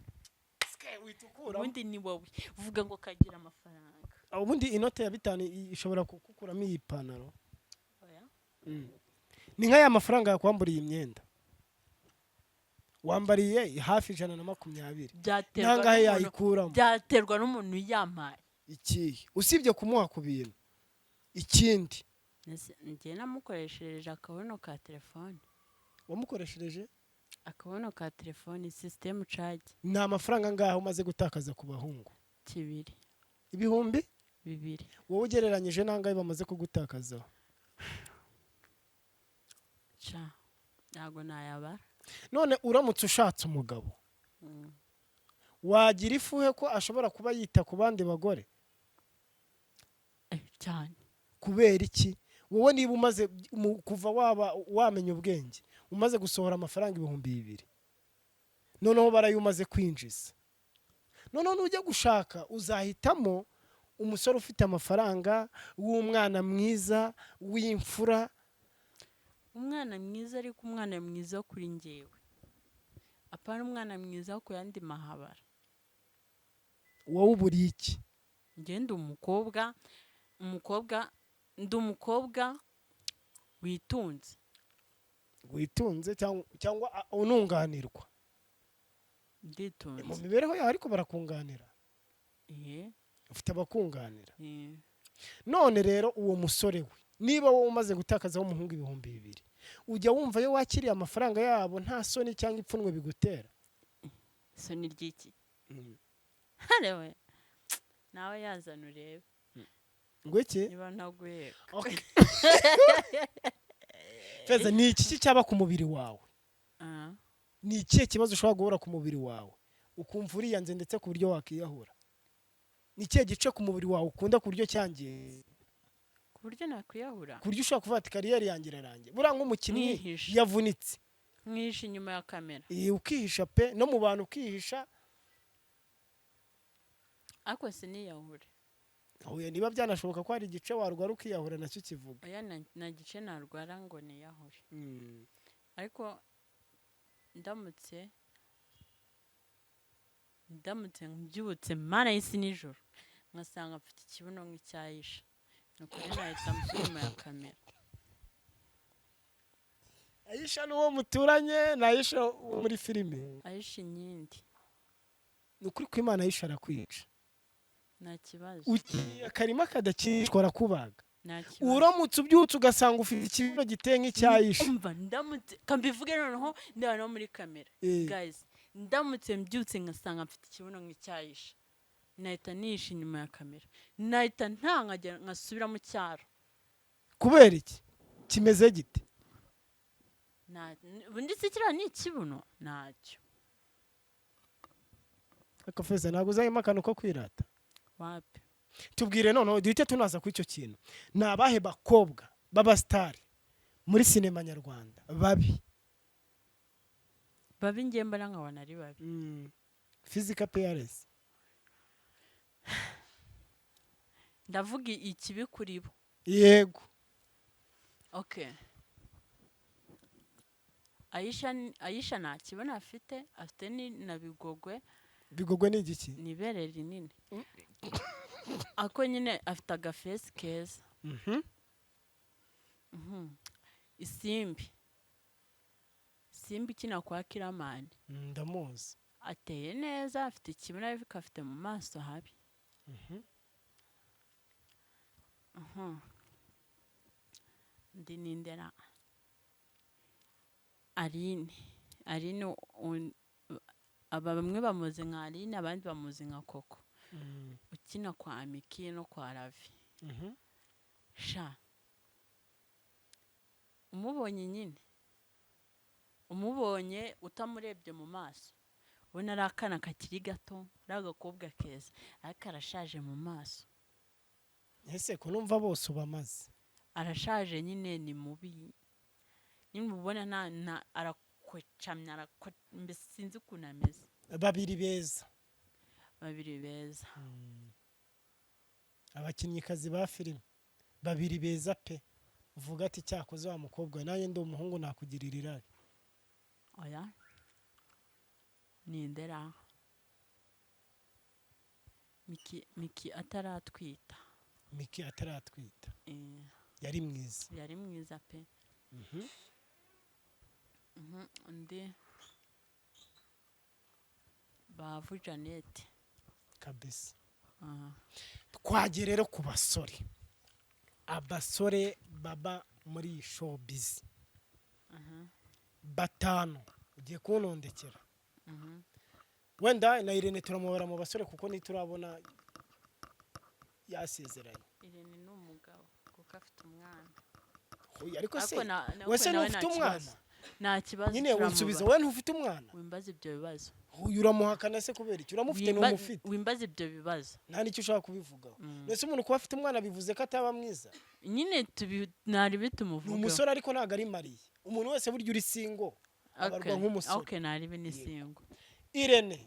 B: Uhita ukuramo.
A: Ubundi ni wowe uvuga ngo kagira amafaranga.
B: Ubundi inote ya 5 ishobora kugukuramo iyi pantaro.
A: Oya.
B: Ni nka ya mafaranga yakwamburiye imyenda wambariye hafi 120.
A: Byaterwa
B: Nangahe
A: n'umuntu.
B: yayikuramo?
A: Byaterwa n'umuntu yampaye.
B: Ikihe usibye kumuha ku bintu, ikindi?
A: Njye namukoreshereje akabuno ka telefone.
B: Wamukoreshereje?
A: Akabuno ka telefone, system charge.
B: Ni amafaranga angahe umaze gutakaza ku bahungu?
A: 2.
B: Ibihumbi?
A: 2.
B: Wowe ugereranyije n'angahe bamaze kugutakazaho?
A: Ca, ntabwo nayabara.
B: None uramutse ushatse umugabo, wagira ifuhe ko ashobora kuba yita ku bandi bagore?
A: Eh, cyane.
B: Kubera iki? Wowe niba umaze kuva waba wamenya ubwenge umaze gusohora amafaranga 2000, noneho barayo umaze kwinjiza, noneho nujya gushaka uzahitamo umusore ufite amafaranga, w'umwana mwiza, w'imfura.
A: Umwana mwiza, ariko umwana mwiza kuri njyewe, apana umwana mwiza ku yandi mahabara.
B: Wowe ubura iki?
A: Njye ndi umukobwa, ndi umukobwa witunze.
B: Witunze cyangwa ununganirwa mu
A: Nditunze.
B: mibereho yawe, ariko barakunganira?
A: Eh.
B: Ufite abakunganira?
A: Eh.
B: None rero uwo musore we, niba wowe umaze gutakazaho umuhungu 2000, ujya wumva iyo wakiriye amafaranga yabo nta soni cyangwa ipfunwe bigutera?
A: Isoni ry'iki? Harewe nawe yazana urebe.
B: Ngo iki?
A: Niba ntaguheka.
B: Okay. Feza, ni iki cyaba ku mubiri wawe?
A: Ah.
B: Ni ikihe kibazo ushobora guhura ku mubiri wawe ukumva uriyanze, ndetse ku buryo wakiyahura? Ni ikihe gice ku mubiri wawe ukunda ku buryo cyangiye
A: Ku buryo nakwiyahura?
B: ku buryo ushobora kuvuga ati carrière yanjye irarangiye? Buriya nk'umukinnyi
A: Mwihisha.
B: yavunitse.
A: Mwihisha inyuma ya kamera.
B: Ukihisha pe, no mu bantu ukihisha.
A: Ariko siniyahure.
B: Huye, niba byanashoboka ko hari igice warwara ukiyahura, nacyo kivuga.
A: Oya, nta gice narwara ngo niyahure. Ariko ndamutse mbyutse, Mana y'isi nijoro, ngasanga mfite ikibuno nk'icyayisha, ni ukuri nahita mushyira inyuma ya kamera.
B: Ayisha ni uwo muturanye? Ni Ayisha wo muri filime?
A: Ayisha inkindi.
B: Ni ukuri ko Imana, Ayisha arakwica.
A: Nta kibazo.
B: Ugiye akarima kadakicwa, arakubaga.
A: Nta kibazo.
B: Uramutse ubyutse ugasanga ufite ikibuno giteye nk'icyayisha?
A: Umva, ndamutse, kambivuge noneho ndeba no muri kamera. Guys, ndamutse mbyutse ngasanga mfite ikibuno nk'icyayisha, nahita nihisha inyuma ya kamera, nahita nta nkajya nkasubira mu cyaro.
B: Kubera iki? Kimeze gite?
A: Ubundi se kiriya ni ikibuno? Ntacyo.
B: Ariko Feza, ntabwo uzahimo akantu ko kwirata?
A: Wapi.
B: Tubwire noneho duhite tunaza kuri icyo kintu. Ni abahe bakobwa b'abasitari muri sinema nyarwanda babi?
A: Babi njye mbona nkabona ari babi.
B: Physical appearance.
A: Ndavuga ikibi kuri bo.
B: Yego.
A: Okay, Ayisha Ayisha nta kibuno afite, afite ni na bigogwe.
B: Bigogwe ni igiki?
A: Ni ibere rinini, ako nyine afite agafesi keza. Isimbi, Isimbi ikina kwa Kiramani.
B: Ndamuzi.
A: Ateye neza, afite ikibuno ariko afite mu maso habi. Ndi nindera Aline, Aline aba bamwe bamuzi nka Aline, abandi bamuzi nka Koko, ukina kwa Amiki no kwa Ravi. Sha, umubonye nyine, umubonye utamurebye mu maso, ubona ari akana kakiri gato, ari agakobwa keza, ariko arashaje mu maso.
B: Ese ko numva bose ubamaze?
A: Arashaje nyine, ni mubi nyine, ubona nta arakocamye, mbese sinzi ukuntu ameze.
B: Babiri beza.
A: Babiri beza.
B: Abakinnyikazi ba filime babiri beza pe, uvuga ati cyakoze wa mukobwa we, nanjye ndi umuhungu nakugirira irari.
A: Oya, nindera Miki, Miki ataratwita.
B: Miki ataratwita.
A: Eh.
B: Yari mwiza.
A: Yari mwiza pe. Undi Bavu Jeannette.
B: Kabisa.
A: Aha.
B: Twagiye rero ku basore, abasore baba muri iyi showbiz batanu ugiye kuntondekera. Wenda na Irene turamubara mu basore kuko ntiturabona yasezeranye.
A: Irene ni umugabo kuko afite umwana.
B: Oya, ariko se
A: Ariko
B: wese
A: nawe
B: ntufite
A: nta
B: umwana?
A: kibazo. Nta kibazo.
B: Nyine
A: turamubara.
B: unsubiza, wowe ntufite umwana?
A: Wimbaza ibyo bibazo.
B: Uyu uramuhakana se kubera iki? Uramufite? Ntumufite?
A: Wimbaza ibyo bibazo.
B: Nta n'icyo ushaka kubivugaho. Mbese umuntu kuba afite umwana bivuze ko ataba mwiza?
A: Nyine tubi ntari
B: Ni
A: bitumuvugeho.
B: umusore ariko ntabwo ari mariye. Umuntu wese burya uri single abarwa nk'umusore.
A: Okay, ntari ni single.
B: Irene.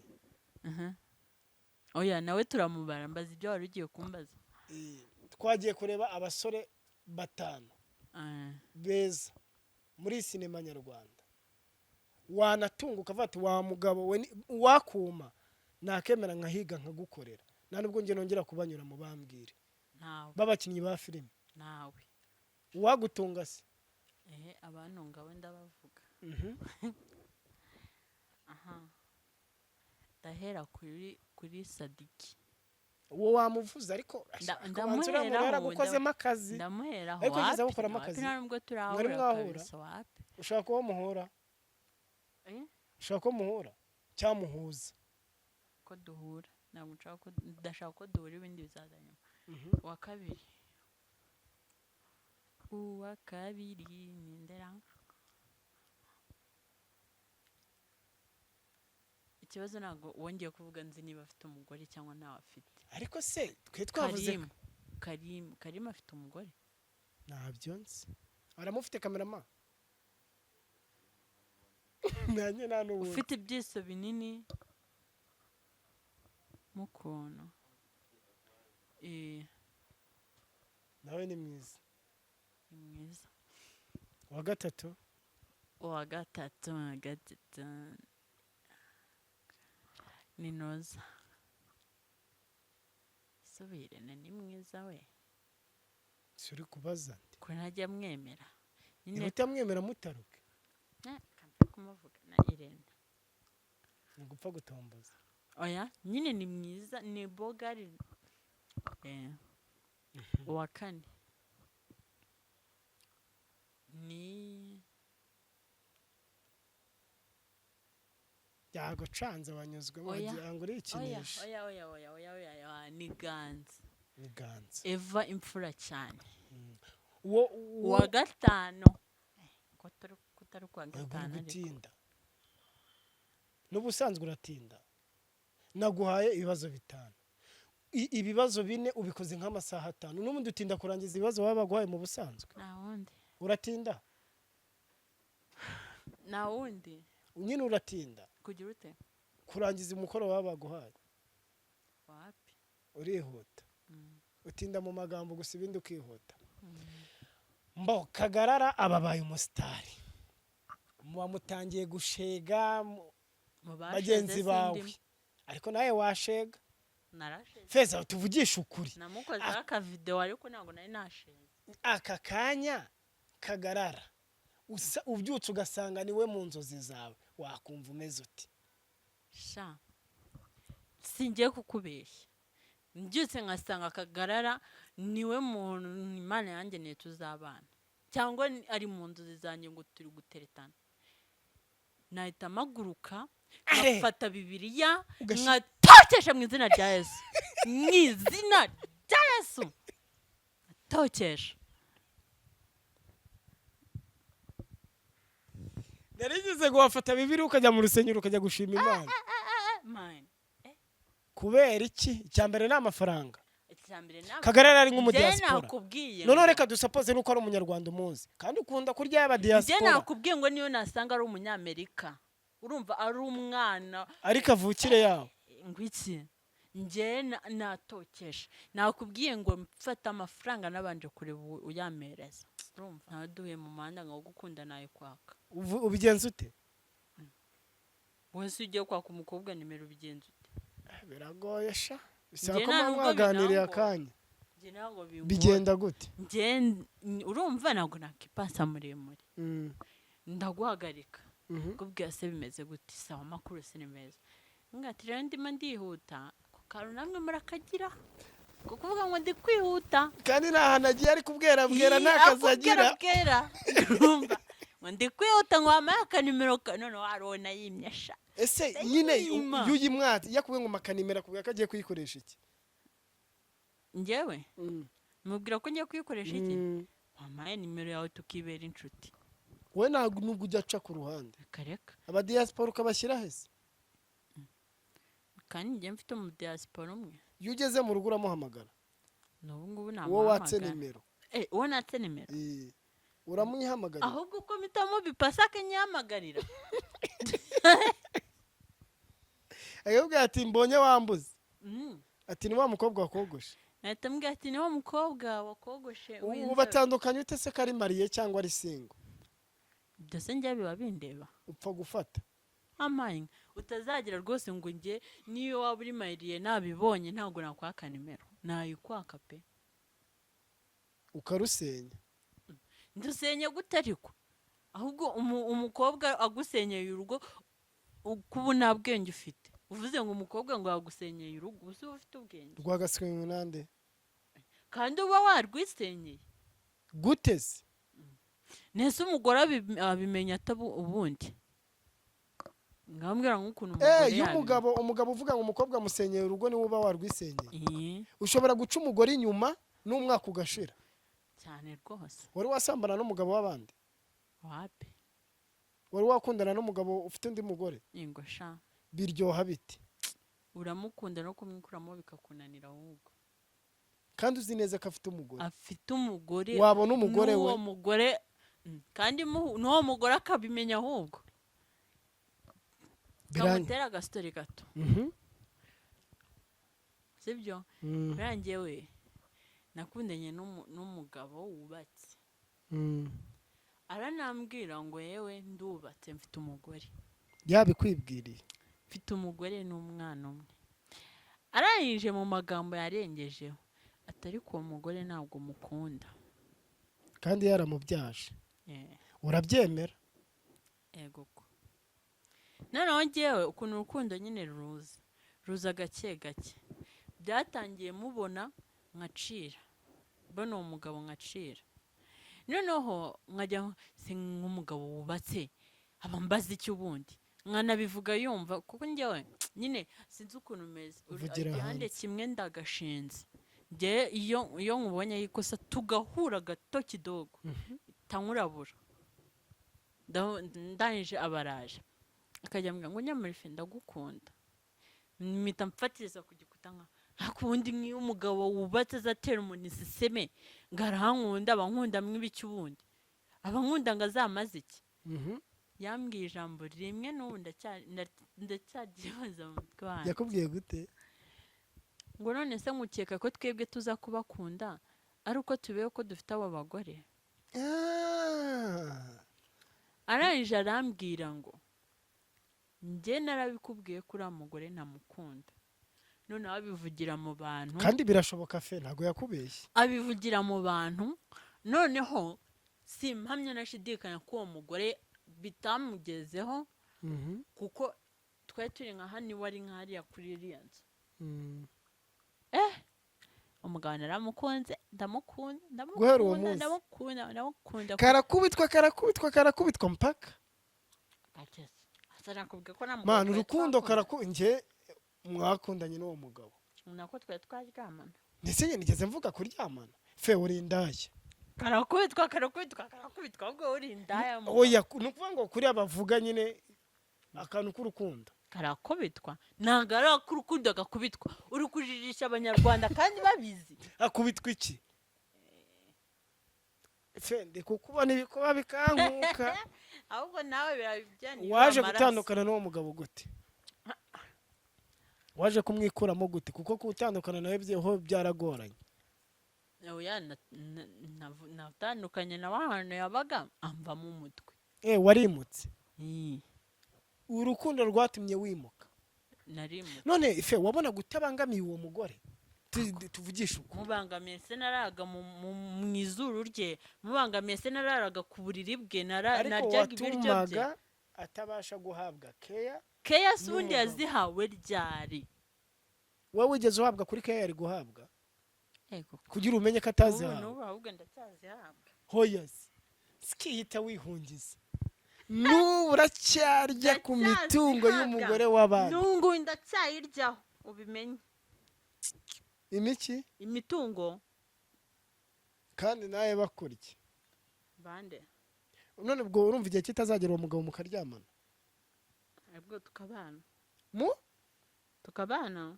A: Oya, nawe turamubara. Mbaza ibyo wari ugiye kumbaza.
B: Twagiye kureba abasore batanu beza muri sinema nyarwanda, wanatunga ukavuga ati wa mugabo we wakuma nakemera nkahiga nkagukorera, nta nubwo njye nongera kubanyura mu bambwire.
A: Ntawe.
B: B'abakinnyi ba filime.
A: Ntawe.
B: Uwagutunga se?
A: Ehe, abantunga we ndabavuga. Aha, ndahera kuri Sadiki.
B: Uwo wamuvuze ariko
A: Ndamuheraho,
B: ubanza uriya muntu yaragukozemo akazi.
A: Ndamuheraho.
B: Ariko yigeze
A: Wapi,
B: agukoramo
A: wapi,
B: akazi?
A: nta nubwo turahura.
B: Mwahura?
A: Kabisa, wapi.
B: Ushaka kuba muhura?
A: Eh?
B: Ushaka ko muhura cyamuhuza?
A: Ko duhura, ntabwo nshaka ko, ndashaka ko duhura, ibindi bizaza nyuma. Uwa kabiri ni ndera. Ikibazo ntabwo wongeye kuvuga, nzi niba afite umugore cyangwa ntawe afite.
B: Ariko se twe twavuze.
A: Karimu, Karimu, Karimu afite umugore?
B: Ntabyo nzi. Aramufite cameraman, nanjye nta n'ubundi.
A: Ufite ibyiso binini mukuntu.
B: Nawe ni mwiza.
A: Ni mwiza.
B: Uwa gatatu?
A: Uwa gatatu ni Noza Subirene, ni mwiza we.
B: Si uri kubaza nde?
A: Ko ntajya mwemera
B: Niba
A: nyine.
B: utamwemera mutaruke.
A: Kampe kumuvuga na Irene.
B: Ni gupfa gutomboza.
A: Oya nyine, ni mwiza, ni bogari. Uwa kane ni
B: Byagucanze, wanyuzwemo.
A: Oya.
B: Wagira ngo
A: Oya.
B: urikinisha.
A: Oya, oya, oya, oya, oya, oya, ni Ganza.
B: Ni Ganza.
A: Eva, imfura cyane.
B: Uwo
A: Uwa gatanu, ko kutari kuwa
B: Ego, uri
A: gatanu ariko.
B: Gutinda n'ubusanzwe uratinda. Naguhaye ibibazo bitanu. Ibibazo 4 ubikoze nk'amasaha 5. N'ubundi utinda kurangiza ibibazo baba baguhaye mu busanzwe?
A: Nta wundi.
B: Uratinda?
A: Nta wundi.
B: Nyine uratinda?
A: Kugira ute?
B: Kurangiza umukoro baba baguhaye.
A: Wapi.
B: Urihuta, utinda mu magambo gusa, ibindi ukihuta. Mbo Kagarara ababaye umusitari, muba mutangiye gushega
A: Mu bashize
B: bagenzi bawe.
A: Sindimo.
B: Ariko nawe washega.
A: Narashize.
B: Feza, tuvugishe ukuri.
A: Namukozeho akavidewo, ariko ntabwo nari nashize.
B: Aka kanya Kagarara ubyutse ugasanga niwe mu nzozi zawe, wakumva umeze uti?
A: Sha, singiye kukubeshya, mbyutse nkasanga Kagarara niwe muntu Imana yangeneye tuzabana, cyangwa ari mu nzozi zanjye ngo turi guteretana, nahita mpaguruka,
B: Are!
A: nkafata Bibiliya, nkatokesha mu izina rya Yesu, mu izina rya Yesu, nkatokesha.
B: Narigeze ngo wafata Bibiri ukajya mu rusengero, ukajya gushima Imana.
A: Mine.
B: Kubera iki? Icya mbere ni amafaranga.
A: Icya mbere ni
B: Kagarara ari
A: Njye
B: nk'umudiyasipora.
A: nakubwiye
B: Noneho
A: ngo-
B: reka dusapoze nuko ari umunyarwanda umuzi, kandi ukunda kurya y'aba
A: Njye
B: diaspora.
A: nakubwiye ngo niyo nasanga ari umunyamerika, urumva ari umwana
B: Ariko avukire yawo.
A: Ngo iki? Njye natokesha. Nakubwiye ngo mfata amafaranga nabanje kureba uyampereza, urumva ntawe duhuye mu muhanda ngo gukunda nayo kwaka.
B: Ubigenza ute?
A: Wese ugiye kwaka umukobwa nimero, ubigenza ute?
B: Biragoye sha, bisaba
A: Njye
B: ko
A: nta
B: muba
A: nubwo
B: mwaganiriye
A: binangora.
B: akanya.
A: Njye ntabwo bingora.
B: Bigenda gute?
A: Njye urumva ntabwo nakipasa muremure. Ndaguhagarika, kubwira se bimeze gute? Sawa, amakuru se ni meza? Ngati rero ndimo ndihuta, ku kantu namwe murakagira ko kuvuga ngo ndi kwihuta.
B: Kandi nta hantu agiye, ari kubwera bwera.
A: Ii,
B: Nta kazi
A: akubwira
B: agira.
A: Bwera, urumva ngo ndi kwihuta, ngo wampaye akanimero noneho harona yimye sha.
B: Ese nyine
A: Ndayima.
B: iyo uyimwatse, iyo akubwiye ngo makanimero, akubwira ko agiye kuyikoresha iki?
A: Njyewe mubwira ko ngiye kuyikoresha iki? Wampaye nimero yawe tukibera inshuti.
B: Wowe ntabwo nubwo ujya aca ku ruhande?
A: Reka reka.
B: Abadiyasipora ukabashyira hese?
A: Kandi njye mfite umudiyasipora umwe.
B: Iyo ugeze mu rugo uramuhamagara?
A: N'ubu ngubu
B: Uwo watse
A: namuhamagara.
B: nimero?
A: Eh, uwo natse nimero.
B: Uramuhamagarira?
A: Ahubwo uko mpitamo bipasa akanyihamagarira.
B: Akakubwira ati mbonye wambuze, ati ni wa mukobwa wakogoshe.
A: Nahita mbwira ati niwo mukobwa wakogoshe
B: Ubu
A: w'inzobe.
B: batandukanye ute se, ko ari marié cyangwa ari single?
A: Byose njye biba bindeba.
B: Upfa gufata.
A: Amaye utazagira rwose ngo njye niyo waba uri marié nabibonye, ntabwo nakwaka nimero, nayikwaka pe.
B: Ukarusenya.
A: Ndusenya gute? Ariko ahubwo umukobwa agusenyeye urugo, kuba nta bwenge ufite, uvuze ngo umukobwa ngo yagusenyeye urugo, ubu se uba ufite ubwenge?
B: Rwagasenywe nande?
A: Kandi uba warwisenyeye.
B: Gute se?
A: Nese umugore abimenya ate ubundi? Ngambwira nk'ukuntu umugore
B: Iyo
A: yabimenya.
B: umugabo uvuga ngo umukobwa amusenyeye urugo, niwe uba warwisenyeye.
A: Ii,
B: Ushobora guca umugore inyuma n'umwaka ugashira.
A: Cyane rwose.
B: Wari wasambana n'umugabo w'abandi?
A: Wapi.
B: Wari wakundana n'umugabo ufite undi mugore?
A: Ingo sha.
B: Biryoha bite?
A: Uramukunda, no kumwikuramo bikakunanira ahubwo.
B: Kandi uzi neza ko afite umugore?
A: Afite umugore.
B: Wabona umugore we?
A: N'uwo mugore, kandi n'uwo mugore akabimenya ahubwo. Kamutera agasitori gato. Sibyo? Birangiye we nakundanye n'umugabo wubatse. Aranambwira ngo yewe ndubatse, mfite umugore.
B: Yabikwibwiriye?
A: Mfite umugore n'umwana umwe. Arangije mu magambo yarengejeho atari uwo mugore ntabwo mukunda.
B: Kandi yaramubyaje? Urabyemera?
A: Ego ko noneho ngewe ukuntu urukundo nyine ruza, ruza gake gake. Byatangiye mubona nkacira, mbona uwo mugabo nkacira, noneho nkajya si nk'umugabo wubatse aba mbaza iki ubundi, nkanabivuga yumva, kuko ngewe nyine sinzi ukuntu umeze.
B: Uvugira
A: Igihande
B: hanze.
A: kimwe ndagashinze. Njye iyo nkubonye ikosa tugahura gato kidogo tankurabura. Ndangije abaraje akajya ambwira ngo nyamara ife ndagukunda, mpita mfatiriza ku gikuta nka Ariko ubundi nk'iyo umugabo wubatse azatera umuntu iseseme ngo arahankunda, aba nkundamo ibiki? Ubundi aba nkunda ngo azamaze iki? Yambwiye ijambo rimwe, n'ubu ndacyaryibaza mu mutwe wanjye.
B: Yakubwiye gute?
A: Ngo none se nkukeka ko twebwe tuza kubakunda ari uko tubeho ko dufite abo bagore? Arangije arambwira ngo njye narabikubwiye ko uriya mugore ntamukunda, noneho abivugira mu bantu.
B: Kandi birashoboka fe, ntabwo yakubeshye.
A: Abivugira mu bantu. Noneho simpamya nashidikanya ko uwo mugore bitamugezeho, kuko twari turi nka hano iwe, ari nka hariya kuri iriya nzu. Umugabo naramukunze, ndamukunda.
B: Guhera uwo
A: Ndamukunda.
B: munsi.
A: Ndamukunda, ndamukunda.
B: Karakubitwa, karakubitwa, karakubitwa mpaka.
A: Gakeze. Asa nakubwiye ko nta mugabo
B: Mana,
A: twari
B: urukundo.
A: twakundana.
B: Njye mwakundanye n'uwo mugabo?
A: Nako twari twaryamana.
B: Ndetse njye nigeze mvuga kuryamana? Fe, uri indaya.
A: Karakubitwa, karakubitwa, karakubitwa, ahubwo uri indaya mugabo.
B: Oya, ni ukuvuga ngo kuriya bavuga nyine akantu k'urukundo.
A: Karakubitwa, ntabwo ari ak'urukundo gakubitwa. Uri kujijisha Abanyarwanda kandi babizi.
B: Akubitwa iki fe? Ndi kukubona ibikuba bikankuka.
A: Ahubwo nawe birabijyanye.
B: Waje gutandukana n'uwo mugabo gute? Waje kumwikuramo gute? Kuko gutandukana nawe byeho byaragoranye.
A: Oya, natandukanye nawe ahantu yabaga amvamo umutwe.
B: Warimutse?
A: Ii.
B: Urukundo rwatumye wimuka?
A: Narimutse.
B: None ife, wabonaga utabangamiye uwo mugore? Tuvugishe ukuri.
A: Mubangamiye se? Nararaga mu izuru rye. Mubangamiye se? Nararaga ku buriri bwe,
B: Ariko
A: naryaga ibiryo bye.
B: watumaga atabasha guhabwa keya.
A: Keya se ubundi
B: N'umugabo.
A: yazihawe ryari?
B: Wowe wigeze uhabwa kuri keya yari guhabwa?
A: Yego.
B: Kugira umenye ko
A: Ubu
B: atazihawe.
A: N'ubu ahubwo ndacyazihabwa.
B: Hoya se, sikiyita wihungiza, n'ubu uracyarya ku mitungo
A: Ndacyazihabwa.
B: y'umugore w'abandi.
A: N'ubu ndacyayiryaho, ubimenye.
B: Imiki?
A: Imitungo.
B: Kandi nawe bakurya.
A: Bande?
B: None ubwo urumva igihe kitazagera uwo mugabo mukaryamana?
A: Ubwo tukabana.
B: Mu
A: Tukabana.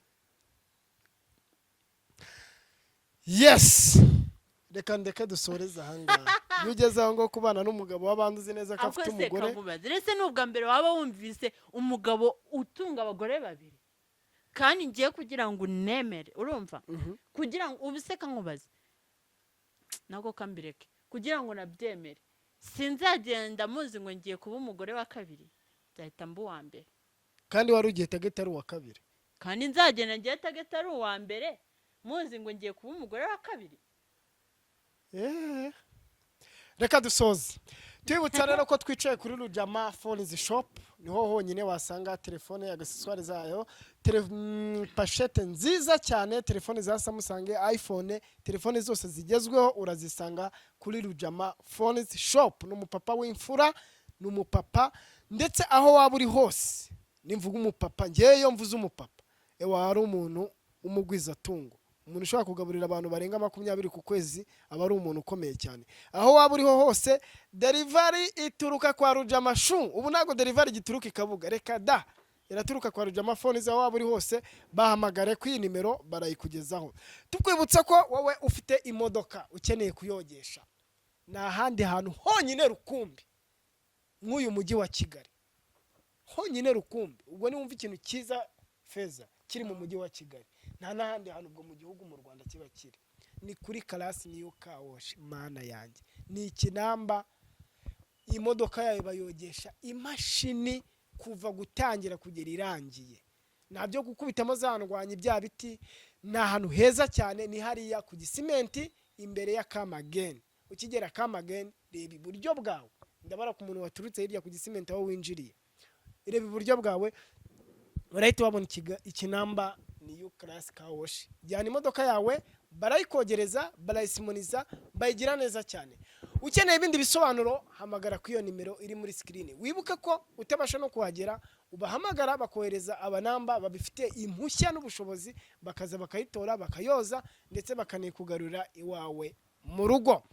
B: Yes, reka ndeke dusoreze ahangaha. Iyo ugeze aho ngaho kubana n'umugabo w'abandi uzi neza ko
A: Ahubwo
B: afite
A: se
B: umugore.
A: Kamubaze, ese ni ubwa mbere waba wumvise umugabo utunga abagore babiri? Kandi ngiye kugira ngo unemere, urumva? Kugira ngo ubu se kankubaze, ntabwo kambireke, kugira ngo nabyemere, sinzagenda muzi ngo ngiye kuba umugore wa kabiri, nzahita mba uwa mbere.
B: Kandi wari ugiye target ari uwa kabiri.
A: Kandi nzagenda ngiye target ari uwa mbere, muzi ngo ngiye kuba umugore wa kabiri.
B: Reka dusoze tubibutsa rero ko twicaye kuri Rujama Phones Shop. Niho honyine wasanga telefone, accessoires zayo, pochette nziza cyane, telefone za Samsung, iPhone, telefone zose zigezweho urazisanga kuri Rujama Phones Shop. Ni umupapa w'imfura, ni umupapa ndetse aho waba uri hose. Nimvuga umupapa, ngewe iyo mvuze umupapa, ewa, hari umuntu w'umugwizatungo, umuntu ushobora kugaburira abantu barenga 20 ku kwezi, aba ari umuntu ukomeye cyane. Aho waba uriho hose, delivery ituruka kwa Rujama shu. Ubu ntabwo delivery igituruka i Kabuga, reka da, iraturuka kwa Rujama Phones. Aho waba uri hose, bahamagare kuri iyi nimero, barayikugezaho. Tukwibutsa ko wowe ufite imodoka ukeneye kuyogesha, ni ahandi hantu honyine rukumbi nk'uyu mujyi wa Kigali, honyine rukumbi. Ubwo niwumva ikintu cyiza feza kiri mu mujyi wa Kigali, nta n'ahandi hantu ubwo mu gihugu, mu Rwanda kiba kiri, ni kuri Class New Car Wash. Mana yanjye, ni ikinamba. Imodoka yayo bayogesha imashini kuva gutangira kugera irangiye, nta byo gukubitamo za ndwanya ibya biti. Ni ahantu heza cyane, ni hariya ku Gisimenti imbere ya Kamageni. Ukigera Kamageni, reba iburyo bwawe. Ndabara ku muntu waturutse hirya ku Gisimenti, aho winjiriye, reba iburyo bwawe, urahita wabona ikinamba New Class Car Wash. Jyana imodoka yawe, barayikogereza, barayisimoniza, bayigira neza cyane. Ukeneye ibindi bisobanuro, hamagara kuri iyo nimero iri muri screen. Wibuke ko utabasha no kuhagera, ubahamagara bakohereza abanamba babifite impushya n'ubushobozi, bakaza bakayitora, bakayoza, ndetse bakanikugarurira iwawe mu rugo.